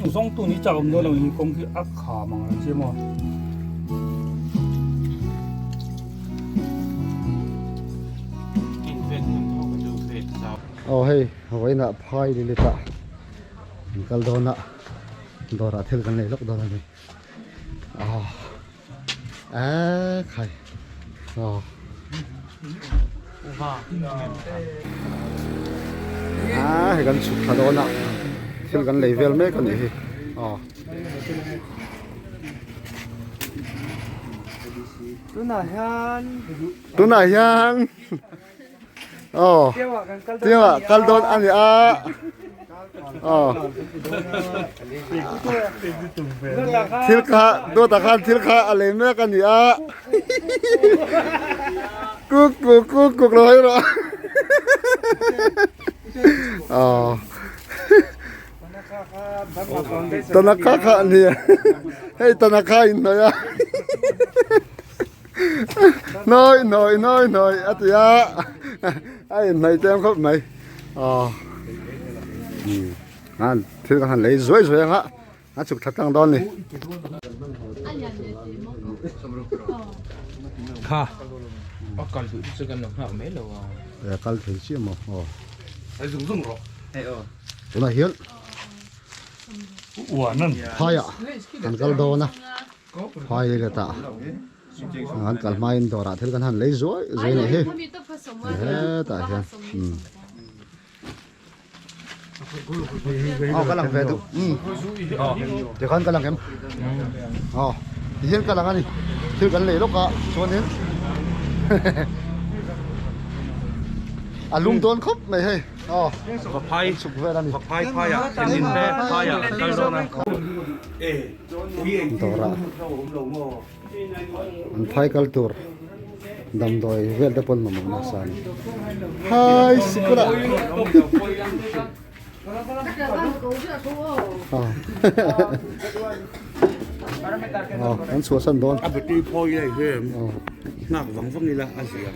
Zawngtu ni chak awm dawn lo hi kawng hi a kham ang reng che maw. Aw hei vawiinah phai lilit ah an kal dawn a dawrah thil kan lei lawk dawn a ni aw ekhai aw. A hei kan chhuk thla dawn a thil kan lei vel mek a nih hi aw. Tunah hian Tunah hian aw Tiangah kal dawn a ni a aw thil kha dawtah khan thil kha a lei mek a ni a. Kuk kuk kuk kuk lo hai rawh. Aw. Tanaka kha a ni. Hei Tanaka in hnawih a. Hnawih hnawih hnawih hnawih a ti a. A inhnawih tlem khawp mai. Aw. An thil ka han lei zuai zuai ang a. A chhuk thla tlang dawn ni. Kha a kal duh chu kan lo nghak mai lo a. E kal thei chiah maw aw. Ai zung zung rawh. Hei aw. Tunah hian phaiah kan kal dawn a phai leh tah an kal hmain dawrah thil kan han lei zuai zuai a nih hi hetah hian umm. Aw ka lang ve duh umm tikhan ka lang em aw tihian ka lang a ni thil kan lei lawk a chuanin a lum dawn khawp mai hei aw Vaphai chhuk vel a ni Vaphai phaiah thlenin te phaiah an kal dawn a. Dawrah an phai kal tur. Damdawi vel te pawn mamawh nasa a ni. Hai sikul ah. Aw kan chhuah san dawn. A battery phawi lai hi nghak vang vang ila a zia.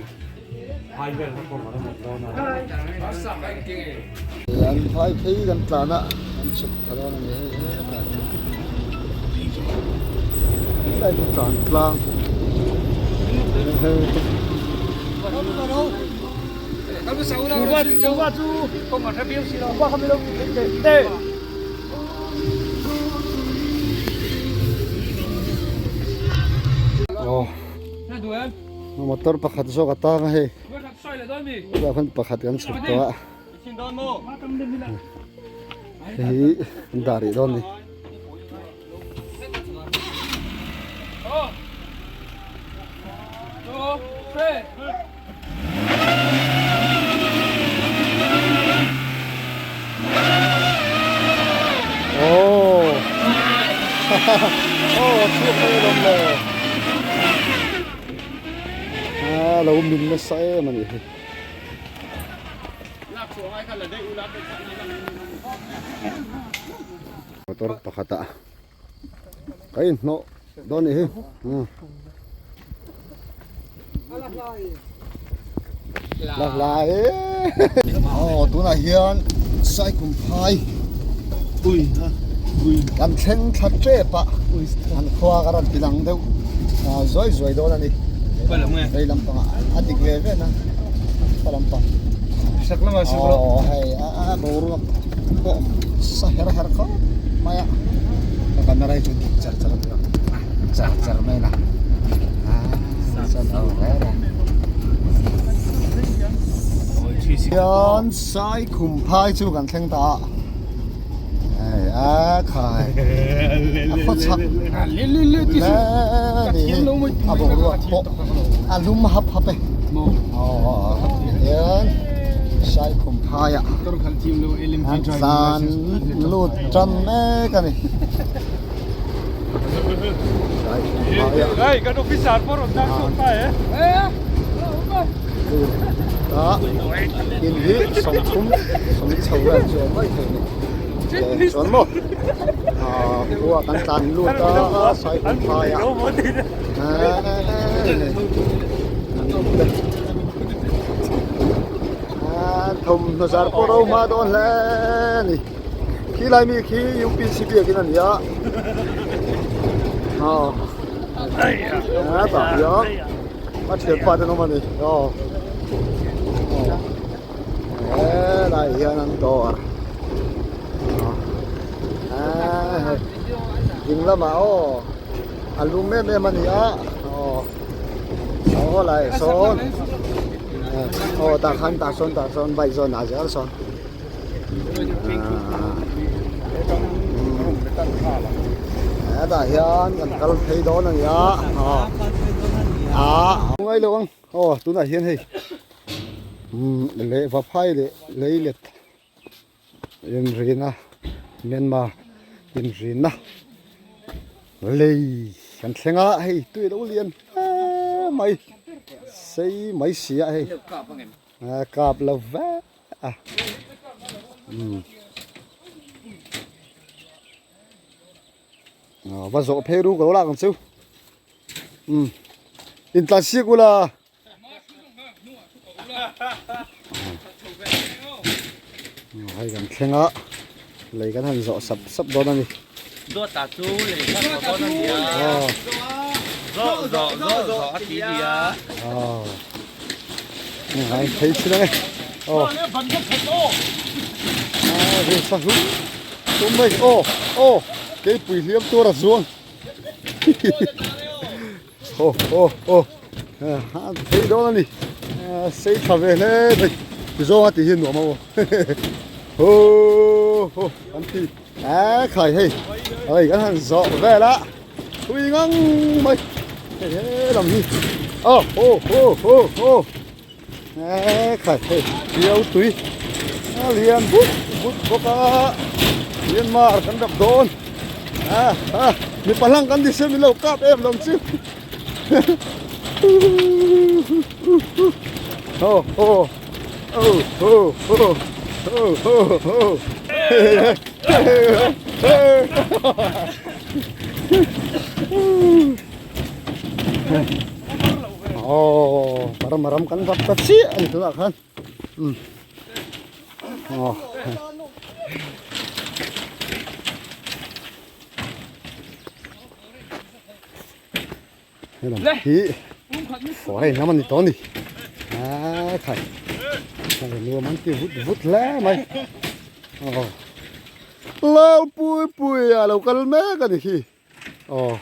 An phai phei kan tlan a an chhuk thla dawn a ni hei hetah hian helai chu tlan tlang aw. Motor pakhat zawk a tang a hei tah khan pakhat kan chhuk tawh a hei hi an dah rih dawn a ni. Aww aw chhuak mai alawm le a lo min nasa em a nih hi. Motor pakhat ah ka inhnawh dawn a nih hi umm. La hlai e aw tunah hian saikum phai kan thleng thla tep a an khua ka rawn ti lang deuh zuai zuai dawn a ni vei lampangah a dik ve ve na khaw lampang aw hei a boruak pawh sa her her khawp mai a ka camera hi chu dik char char a ni lo char char mai a. Hian sai khum phai chu kan thleng ta a hei a khai a khaw chhak le a boruak pawh a lum hap hap e hian sai khum phai ah an tlan lut tan mek a ni. In hi sawmthum sawmli chho vel chu a awm mai thei a ni chuan maw ahh khua kan tlan lut a saipum phaiah ahh thawmhnaw zar pawh ro hma dawn hle a ni. Khi lai mi khi UPC biakin a ni a. Aw. Hetah hian a thianpa te an awm a ni. Aw. Helai hian an dawr. Aw. Ding lamah aw a lum em em a ni a. Aw. Aw lai sawn. Aw tah khan tah sawn tah sawn bike zawn ah zel sawn. Hetah hian kan kal phei dawn a ni a ah ngai lo ang aw tunah hian hei leh vaphai leh leilet inrina Myanmar inrina lei kan thleng a hei tui a lo lian hle mai sei mai si a hei kap lo vek. a umm aw va zawh phei ru ka lo lak ang chu umm intlan siak ula hei kan thleng a lei kan han zawh sap sap dawn a ni Dawta chu lei kha zawh dawn a nia zawh zawh zawh zawh a ti nia aw Ngai thei chin ange aw a ri sa hlum hlum mai aw aw keipui hliam tur a zuang aw aw aw a thei dawn a ni sei tha ve hle mai tizawnga tih hi nuam a aw ho ho an ti a khai hei hei kan han zawh vel a thui ngang mai hei he lam hi aw ho ho ho ho e khai hei piau tui a lian but but bawk a Myanmar kan rap dawn a a mipa hlang kan ti se min lo kap em lo chu ho ho ho ho ho ho ho ho Aw Burma ram kan rap ta chiah a ni tunah khan umm aw helam hi foreign lam a ni tawh a ni a khai hei nuam an ti vut vut hle mai aw Lalpuipui a lo kal mek a ni hi aw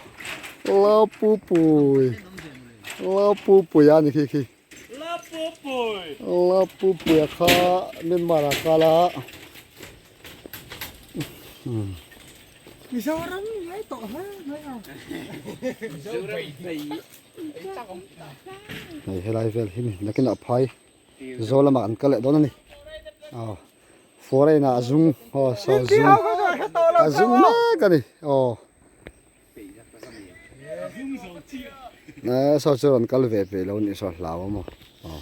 Lalpuipui Lalpuipui a ni khi khi Lalpuipui a kha Myanmar ah kal a Mizoram ngai tawh hle mai a. Hei helai vel hi ni nakinah phai zawl lamah an kal leh dawn a ni aw foreign ah a zum aw saw zum a zum mek a ni aw saw chu rawn kal ve peih lo a nih saw hlau a maw aw.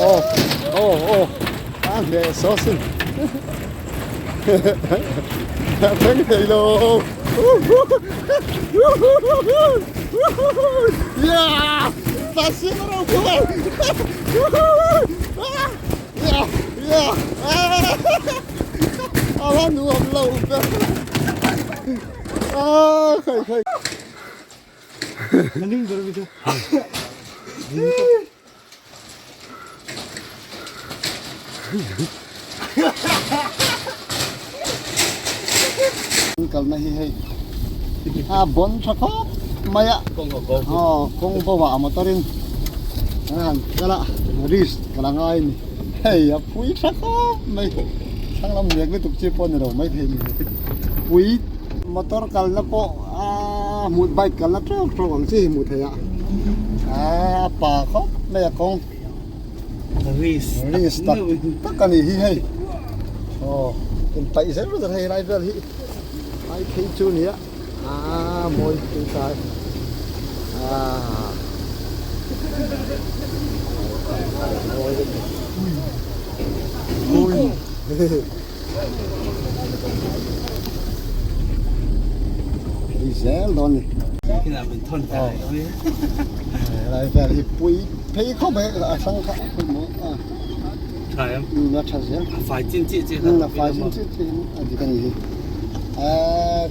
Aw aw aw a hneh saw sin a thleng thei lo yeah ta sin ro ku yeah yeah a va nuam lo ber a khai khai Kalna hi hei a bon tha khawp mai a aw kawng bo ah motor in an han kal a risk ka la ngai a ni hei a pui tha khawp mai thlang lam nek lutuk chi pawh a ni lo maithei ni pui motor kalna pawh a hmuh bike kalna tawk tawk ang chi hi hmuh theih a a pa khawp mai a kawng risk tak tak a nih hi hei aw inpaih zel zel hei lai vel hi ai phei chu a ni a aaa mawi tui tlai aaa mawi ui. Ri zel dawn ni. Lai vel hi pui phei khawp mai a hrang kha pawimawh a. Tha em? Um a tha zel. A fai chin chi chi kha. A fai chin chi chi a dik a ni hi. A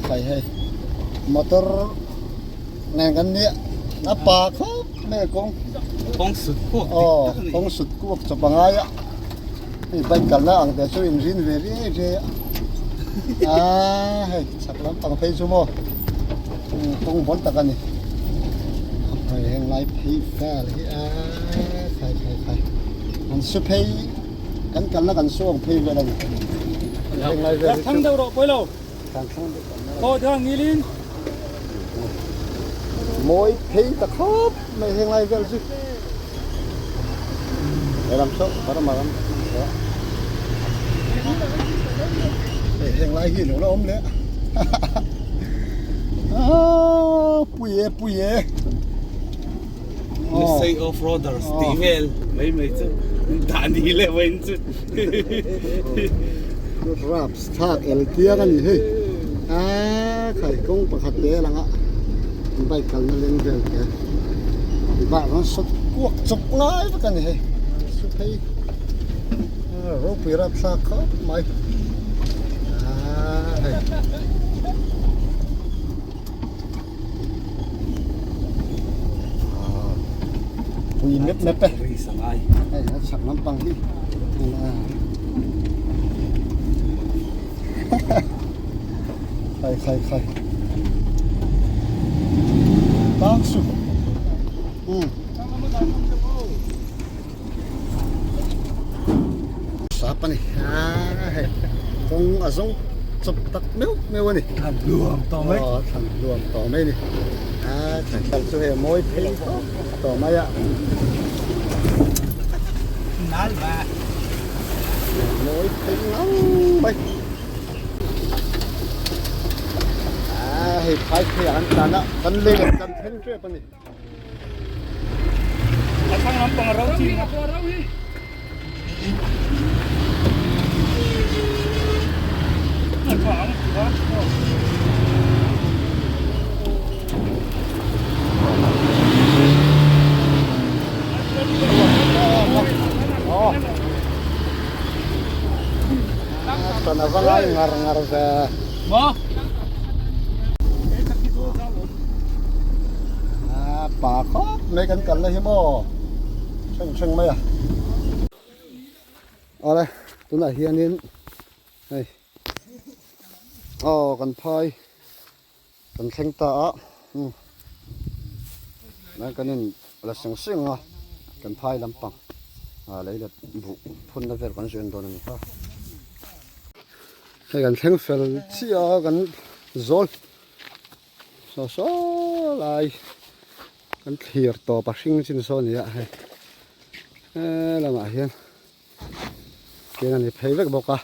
khai hei motor nen kan nia a pa khawp mai a kawng. Kawng sut kuak dik tak a ni. Aw kawng sut kuak chawp a ngai a. Hei bike kalna ang te chu inrin ve riai riai a. A hei chhak lampang phei chu maw kawng bawn tak a ni. Hei heng lai phei vel hi a khai khai khai an su phei kan kalna kan su ang phei vel a ni. Heng lai vel hi chu. Thang deuh rawh pawi lo. Thang thang deuh kan Aw thang ngilin. Mawi phei ta khawp mai heng lai vel chu. He lam saw Burma ram saw. Hei heng lai hi lo la awm leh. Ah pui e pui e. Lusei off roaders tih vel mai mai chu dah ni leh vawiin chu. Raps thlak el kiang a ni hei a khai kawng pakhat te a lang a bike kalna leng vel te bak rawn sawt kuak chawp ngai vek a ni hei su phei ropui rapthlak khawp mai a hei. Pui mep mep e. Hei a chhak lampang hi. Khai khai khai. Tang su. Um. Sap a ni. A hei kawng a zawng chawp tak meuh meuh a ni. Thlan hluam tawh mai. Aw thlan hluam tawh mai a ni. A thlan thlan chu hei a mawi phei tawp tawh mai a. Nal ba. Mawi phei ngang mai. A hei phai phei ah kan tlan a kan lei kan thleng tep a ni. A thlang lampang a ro chin a. Tan a va ngai ngar ngar ve. Maw? A pa khawp mai kan kal na hi maw hreng hreng mai a awle tunah hianin hei aw kan phai kan thleng ta a umm kan in la seng seng a kan phai lampang ah lei let buh phunna vel kan zuen dawn a ni. Hei kan thleng fel chiah a kan zawl saw saw lai kan thlir tawp a hring chin saw a ni a hei helamah hian ken a ni phei vek bawk a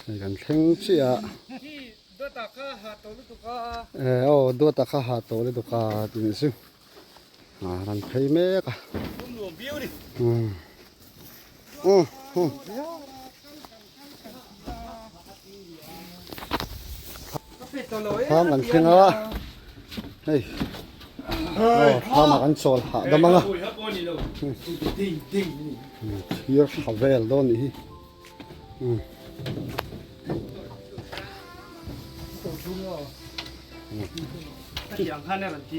hei kan thleng chiah a eh aw duata kha ha tawh lutuk a tih ni chu ah rawn phei mek a umm. Thlam kan thleng a hei aw thlam ah kan chawl hah dam ang a thir tha vel dawn nih hi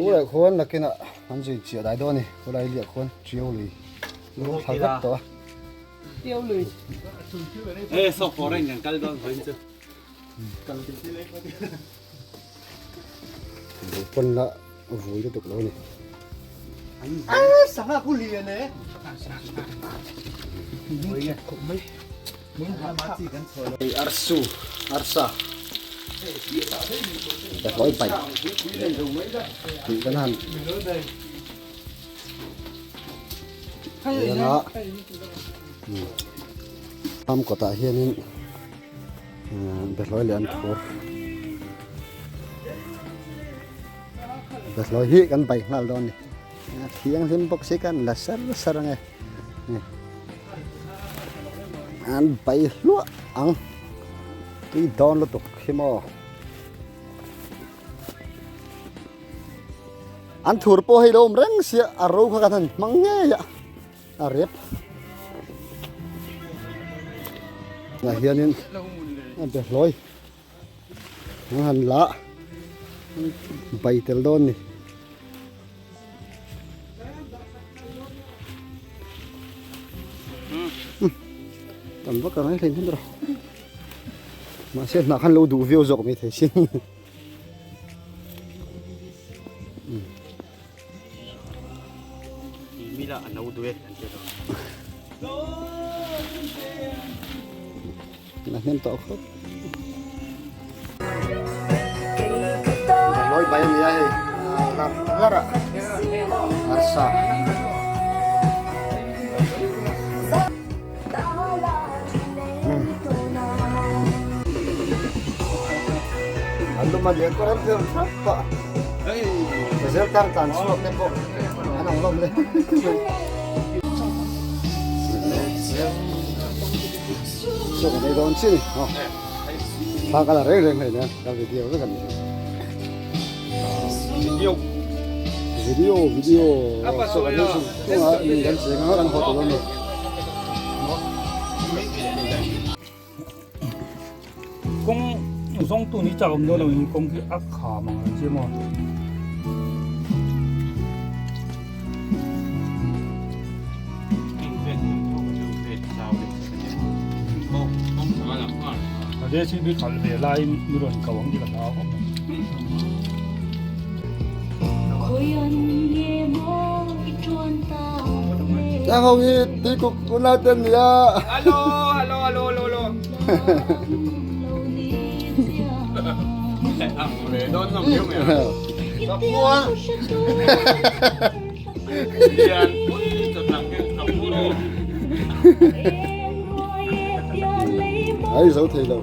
Ule khuan nakinah an zui chiah dai dawn a ni khawlai liah khuan tiau lui. Lung thla vek tawh a. E saw foreign kan kal dawn vawiin chu. Buh pawn la vui lutuk lo a ni. Sangha khu lian e. Arsu arsa Behlawi bai tih kan han Eng a Ram kawtah hianin Behlawi leh an thur Behlawi hi kan bai nghal dawn a ni a thianghlim bawk si khan la ser ser ang e an bai hluah ang tui dawn lutuk hi maw. An thur pawh hei lo awm reng sia a ro kha kan han hmang ngei a. a rep ah hianin a be hlawi an han la bai tel dawn ni. Tam vak a ngai hlei hman rawh mahse hnah khan lo duh viau zawk mai thei sin. Na hnem tawh khawp. Lawi bai ania hei. Lar lar a. Arsa. An lum a lian kawr an phel thlap pah. Zel tang tlan chhuak te pawh an ang lawm le. Chaw kan ei dawn chi ni aw. Thla ka la reng reng hlei nen ka video vek a ni. Video video video chaw kan ei chung chung a mi kan cheng a kan haw tawh dawn a ni. Kawng zawng tu ni chak awm dawn lo in kawng hi a kham ang reng che maw. JCB khalh ve laiin mi rawn ko ang tih ka hlau khawp mai. Tlang ho hi tuikuk unau te an ni a. Hello hello hello hello hello. Ai zo thei lo.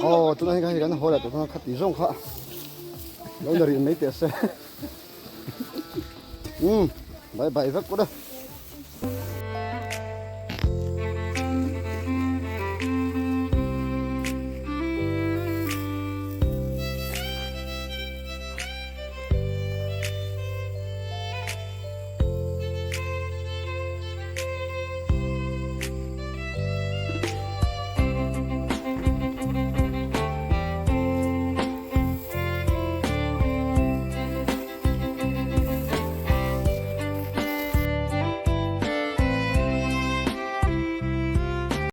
Aw tunah hian kan haw leh tawh kha khati zawng kha lo la rih mai teh se. Umm bye bye vek pawh le.